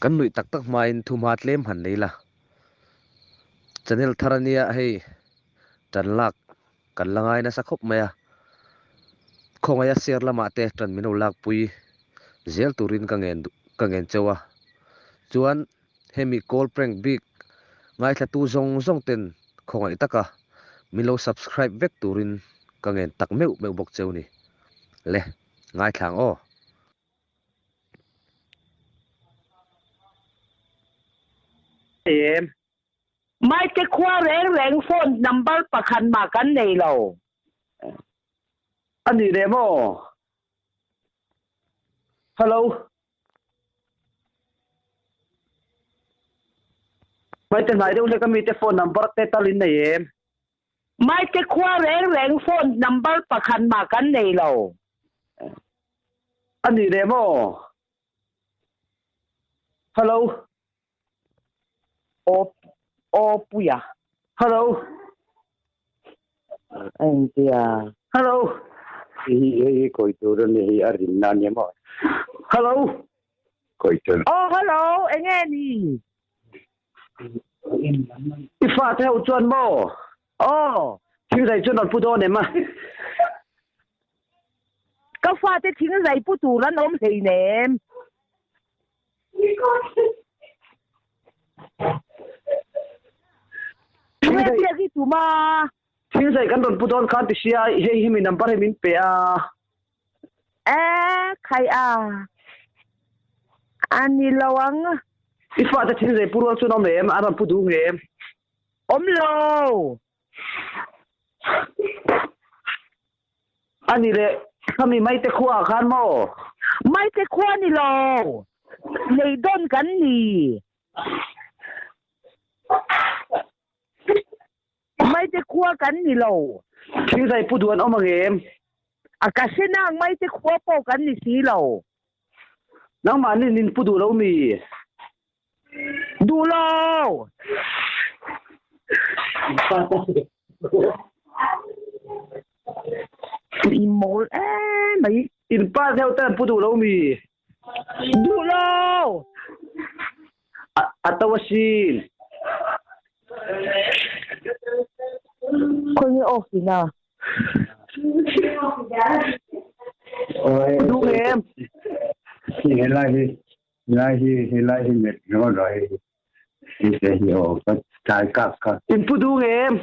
Kan nuih tak tak hmain thumha tlem han nei la. Channel thar ania hei tan lak kan la ngai nasa khawp mai a. Khawngaia share lamah te tan min lo lakpui zel turin ka ngen ka ngen cheu a. Chuan hemi call prank bik ngaithlatu zawng zawng ten khawngaih taka min lo subscribe vek turin ka ngen tak meuh meuh bawk cheu ni. Le ngaithla ang aw. Em. Maite khua reng reng phone number pakhat mah kan nei lo. A ni leh maw? Hello. Maite hnai deuh hlek ami te phone number te tal in nei em? Maite khua reng reng phone number pakhat mah kan nei lo. A ni leh maw? Hello. Aw aw puia. Hello. Engtia. Hello. Hei hei hi kawi tur a ni hei a rinna a ni maw? Hello. Kawi tur. Aw hello enge ni? I fate ho chuan maw? Aw. Thingzai chuan an pu dawn em a? Ka fate thingzai pu tur an awm hleinem. Tunge biak i tum a? Thingzai kan rawn pu dawn khan ti sia, hei hi mi number hi min pe a. E, khai a. A ni lo ang. I fate thingzai pu rual chuan awm em? An rawn pu duh nge em? Awm lo. A ni le, khami Maite khua ah khan maw? Maite khua ni lo, nei dawn kan ni. Maite khua kan ni lo. Thingzai pu duan awm ang em? A ka hre nang Maite khua pawh kan ni si lo. Nangmah nin in pu duh lo mi? Duh lo. I mawl em mai. In pa deuh te an pu duh lo mi? Duh lo. A to asin. Khawi nge off ina? Duh em? Helai hi Helai hi helai hi met ringawt rawh hei hi te hi aw ka tlai kak kha. In pu dung em?